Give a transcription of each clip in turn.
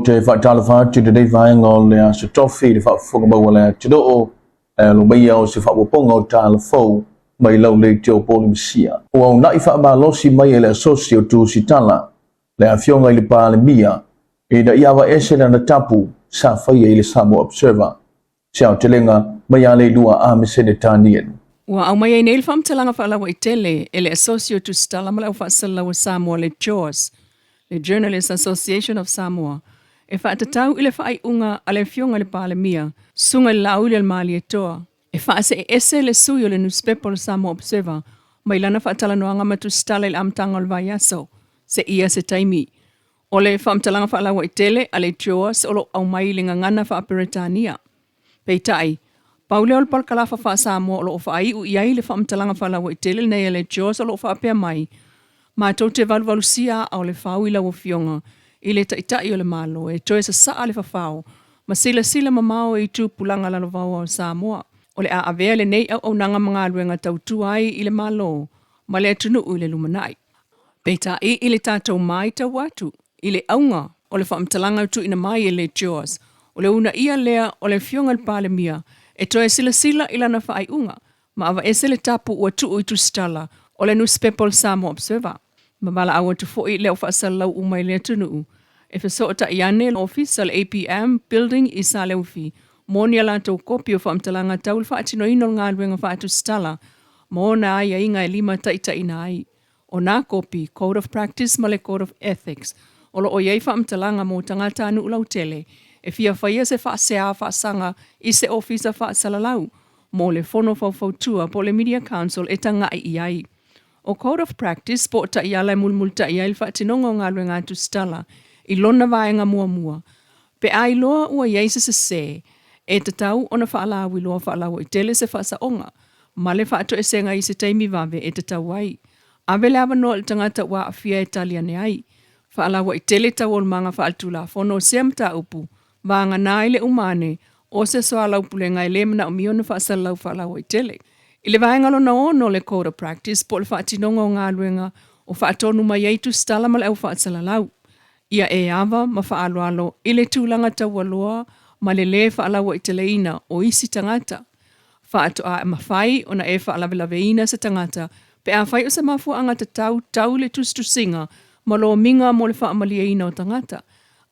te faatalofa atu i lenei vaega o le Aso Tofi i le faafofoga mau a le atunuu e alo maia o se faaopoopoga o tala fou mai lau leitio Polenisia. Ua uunai faamalosi mai e le Asosi o Tusitala le Afioga i le Palemia ina ia aveese lana tapu sa faia i le Samoa Observer. Se aotelega mai a le lua a Mesene Tanielu. Ua aumai ai nei le faamatalaga faalauaitele e le Asosi o Tusitala ma le Au Faasalalau a Samoa le JAWS, le Journalists Association of Samoa, e faatatau i le faaiuga a le Afioga i le Palemia, Susuga i le Laaulialemalietoa, e faasee ese le sui o le nusipepa o le Samoa Observer mai lana faatalanoaga ma tusitala i le amataga o le vaiaso, seia se taimi. O le faamatalaga faalauaitele a le JAWS o lo o aumai i le gagana faa-Peretania. Peitai, pau lea o le palakalafa faa-Samoa o lo o faaiu i ai le faamatalaga faalauaitele lenei a le JAWS o lo o faapea mai, Matou te valuvalusia aa o le fau i lau Afioga i le Taitai o le Malo e toe sasaa le fafao ma silasila mamao i tupulaga lalovaoa o Samoa. O le a avea lenei auaunaga ma galuega tautua ai i le Malo ma le atunuu i le lumanai. Peitai i le tatou matau atu i le auga o le faamatalaga tuuina mai e le JAWS, o le uunaia lea o le Afioga i le Palemia e toe silasila i lana faaiuga ma aveese le tapu ua tuu i tusitala o le nusipepa o le Samoa Observer. Ma valaau atu foi le au faasalalau uma i le atunuu e fesootai ane le ofisa o le APM Building i Saleufi mo ni a latou kopi o faamatalaga tau le faatinoina o le galuega faatusitala ma ona aiaiga e limataitaiina ai. O nā kopi, Code of Practice ma le Code of Ethics, o lo o i ai faamatalaga mo tagatanuu lautele e fia faia se faasea faasaga i se ofisa faasalalau mo le Fono Faufautua po o le Media Council e tagai i ai. O Code of Practice po o taiala e mulimulita'i ai le faatinoga o galuega tusitala i lona vaega muamua, pe a iloa ua i ai se sesē, e tatau ona faalauiloa faalauaitele se faasaoga ma le faatoesega i se taimi vave e tatau ai. Ave le avanoa i le tagata ua aafia e tali ane ai. Faalauaitele taualumaga faaletulafono o sea mataupu, vagana ai le uma ane o se soalaupulega e lē manaomia ona faasalalau faalauaitele. I le vaega lona ono o le Code of Practice po o le faatinoga o galuega o faatonu mai ai tusitala ma le au faasalalau, ia e ava ma faaaloalo i le tulaga taualoa ma le lē faalauaiteleina o isi tagata. Faatoa e mafai ona e faalavelaveina se tagata pe afai o se mafuaaga tatau tau i le tusitusiga ma lomiga mo le faamalieina o tagata.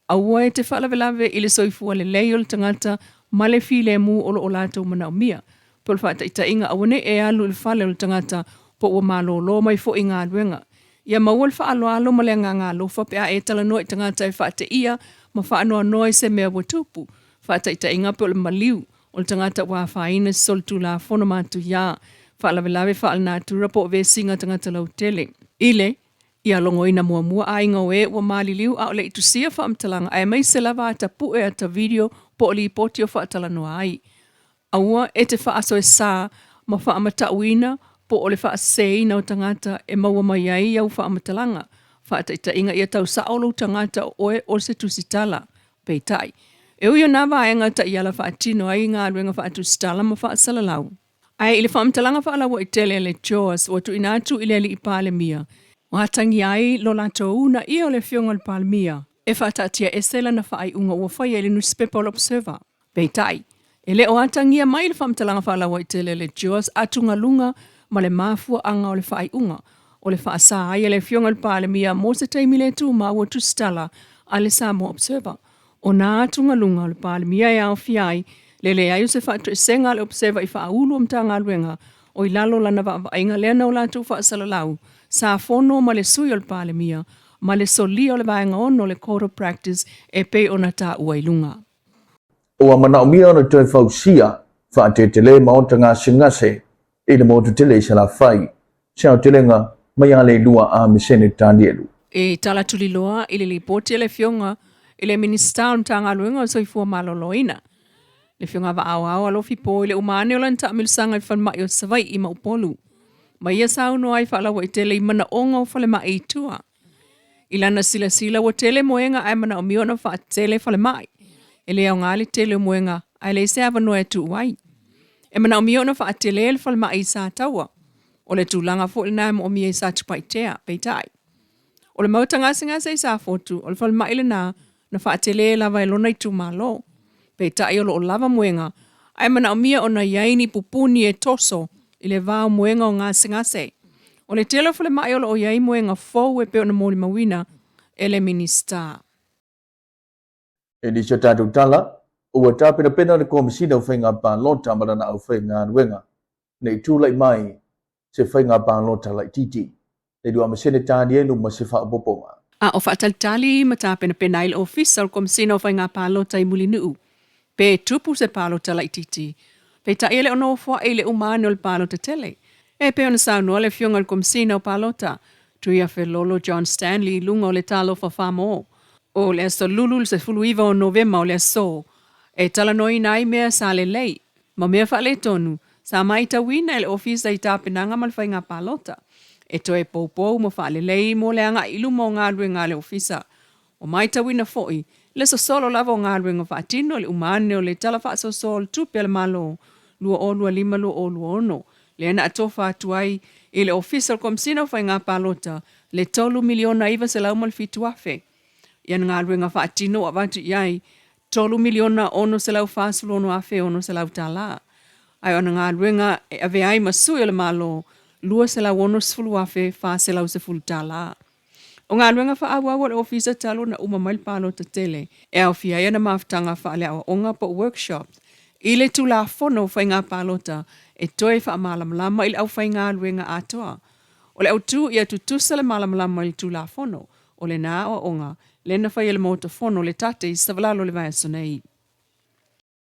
Aua e te faalavelave i le soifua lelei o le tagata ma le filemu o lo o latou manaomia. Po o le faataitaiga, aua ne i e alu i le fale o le tagata po ua malolo mai foi i galuega. Ia maua le faaaloalo ma le agaga alofa pe a e talanoa i tagata e faateia ma faanoanoa i se mea ua tupu. Faataitaiga pe o le maliu o le tagata ua afaina se solitulafono matuia, faalavelave faalenatura po o vesiga tagata lautele. I le ia logoina muamua aiga o e ua maliliu a o le i tusia faamatalaga aemaise lava ata pue ata video po o lipoti o faatalanoa ai. Aua e te faasoesa ma faamatauina po o le faaseseina o tagata e maua mai ai au faamatalaga. Faataitaiga ia tau sao lou tagata o oe o se tusitala. Peitai, e ui o nā vaega taiala faatino ai galuega faatusitala ma faasalalau. Ae i le faamatalaga faalauaitele a le JAWS ua tuuina atu i le Alii Palemia, ua atagia ai lo latou uunaia o le Afioga i le Palemia e faataatiaese lana faaiuga ua faia i le nusipepa o le Observer. Peitai, e le o atagia mai le faamatalaga faalauaitele a le JAWS atugaluga ma le mafuaaga o le faaiuga o le faasa ai e le Afioga i le Palemia mo se taimi le tumau o tusitala a le Samoa Observer. O nā atugaluga o le Palemia e aofia ai le leai o se faatoesega a le Observer i faaulu o Matagaluega o i lalo o lana vaavaaiga lea na o latou faasalalau sa fono ma le sui o le Palemia ma le solia o le vaega 6 o le Code of Practice e pei ona taua i luga. Ua manaomia ona toe fausia faatetele maota gasegase i le motu tele i Salafai, se aotelega mai a le lua a Mesene Tanielu. E tala tuliloa i le lipoti a le Afioga i le Minisita o le Matagaluega o le Soifua Maloloina, le Afioga Vaaoao Alofi Po i le uma ane o lana taamilosaga i le falemai o Savaii ma Upolu, ma ia saunoa ai faalauaitele i manaoga o falemai i tua. I lana silasila ua tele moega ae manaomia ona faatele falemai. E le aoga le tele o moega ae leai se avanoa e tuu ai. E manaomia ona faatele le falemai i Sataua. O le tulaga foi lena e moomia i Satupaitea, peitai. O le maota gasegase i Safotu, o le falemai lena na faatelē lava e lona itumalo. Peitai o lo o lava moega, ae manaomia ona i ai ni pupuni e toso i le va o moega o gasegase. O le tele o falemai o lo o i ai moega fou e pei ona molimauina e le Minisita. I nisi o tatou tala, ua tapenapena le Komesina o Faiga Palota ma lana aufaigaluega ne i tulai mai se faiga palota laitiiti le 2 Tanielu ma se faaopoopoga. A o faatalitali ma tapenapena ai le Ofisa o le Komesina o Faiga Palota i Mulinuu pe tupu se palota laitiiti, peitai e le o nofoa'i i le uma ane o le palota tele. E pei ona saunoa le Afioga i le Komesina o Palota, Tuiafelolo John Stanley i luga o le Talofa Famo o le aso Lulu le 19 o Novema o le aso e talanoaina ai mea sa lelei ma mea faaletonu sa matauina e le Ofisa i tapenaga ma le faiga palota e toe poupou ma faalelei mo le agai i luma o galuega a le Ofisa. Ua matauina foi le sosolo lava o galuega faatino i le uma ane o le Tala Faasoasoa o le Tupe a le Malo 2025/2026, lea na atofa atu ai i le Ofisa o le Komesina o Faiga Palota le $3,907,000 i ana galuega faatino ua avatu i ai $3,646,600, ae o ana galuega e avea ai ma sui o le Malo $260,410. O galuega faaauau a le Ofisa talu ona uma mai le palota tele e aofia ai ana mafutaga faaleaoaoga po o workshops i le Tulafono o Faiga Palota e toe faamalamalama i le aufaigaluega atoa. O le autu ia tutusa le malamalama i le Tulafono, o lena aoaoga lea na fai e le Maota Fono le Tate i Savalalo i le vaiaso nei.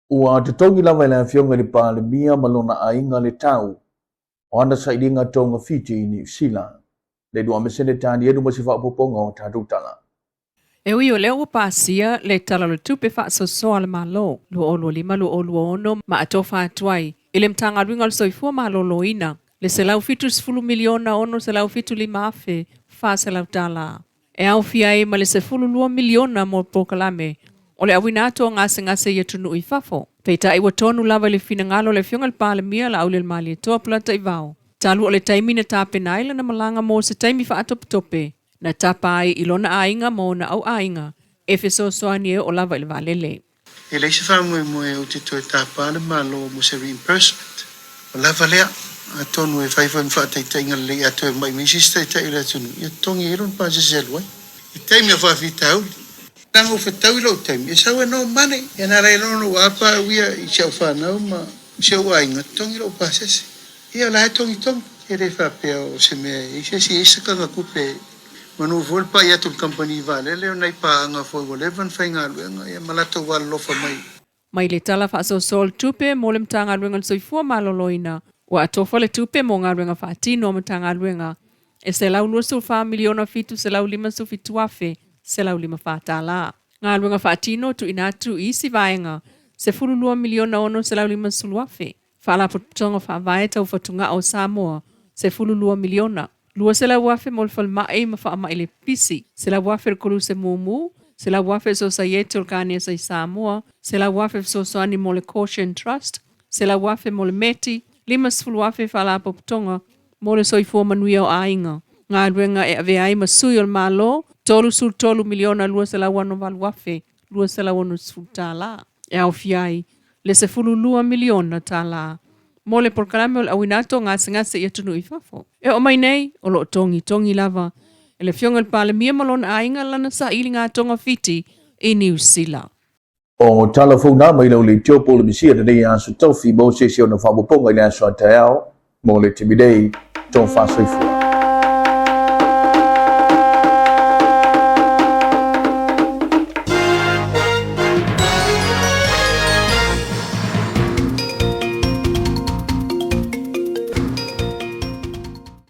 Ua totogi lava e le Afioga i le Palemia ma lona aiga le tau o ana sailiga togafiti i Niu Sila. Le 2 Tanielu ma se faaopoopoga o tatou tala. E ui o lea ua pasia le Tala o le Tupe Faasoasoa a le Malo 2025/2026 ma atofa atu ai i le Matagaluega o le Soifua Maloloina le $170 miliona $675 afe $400, e aofia ai ma le $12 miliona mo polokalame o le auina atu o gasegase i atunuu i fafo. Peitai ua tonu lava i le finagalo o le Afioga i le Palemia Laaulialemalietoa Polataivao, talu o le taimi na tapena ai lana malaga mo se taimi faatopetope, na tapa ai i lona aiga ma ona auaiga e fesoasoani e oo lava i le vaalele. E leai se faamoemoe ou te toe tapa le Malo mo se reimbursement. Ua lava lea. Atonu e fai foi ma faataitaiga lelei a toe mai mai se isi taitai o le atunuu, ia totogi ai lona pasese e alu ai. I taimi o faafitauli, leaga ua fetaui lou taimi, e sau e no money. Ia na ala ai loa ona ou apa au ia i si au fanau ma si ou aiga, totogi lou pasese. Ia o la e togitogi, e le faapea o se mea e i ai se isi e i ai se takaga tupe manu foi le pai atu i le kamupani vaalele o nai paaga foi ua leva ona faigaluega ia ma latou alolofa mai. Mai le Tala Faasoasoa o le Tupe mo le Matagaluega o le Soifua Maloloina, ua atofa le tupe mo galuega faatino a Matagaluega e $124,757,154. Galuega faatino tuuina atu i isi vaega, $12,650,000. Faalapotopotoga Faavae Tau Fatugao o Samoa, $12 miliona. $200,000 mo le falemai ma faamai le pipisi, $100,000 le koluse mumu, $100,000 le Sosaiete o le Kanesa i Samoa, $100,000 fesoasoani mo le Caution Trust, $100,000 mo le METI, $50,000 Faalapotopotoga mo le Soifua Manuia o Aiga, galuega e avea ai ma sui o le Malo, $33 miliona $268,000 $260 e aofia ai le $12 miliona mo le polokalame o le auina atu o gasegase i atunuu i fafo. E oo mai nei, o lo o togitogi lava e le Afioga i le Palemia ma lona aiga lana sailiga togafiti i Niu Sila. O tala fou na mai lau leitio po le misia lenei aso tofi mo se isi ona faaopoopoga i le aso a taeao mo le taimi nei, tofa soifua.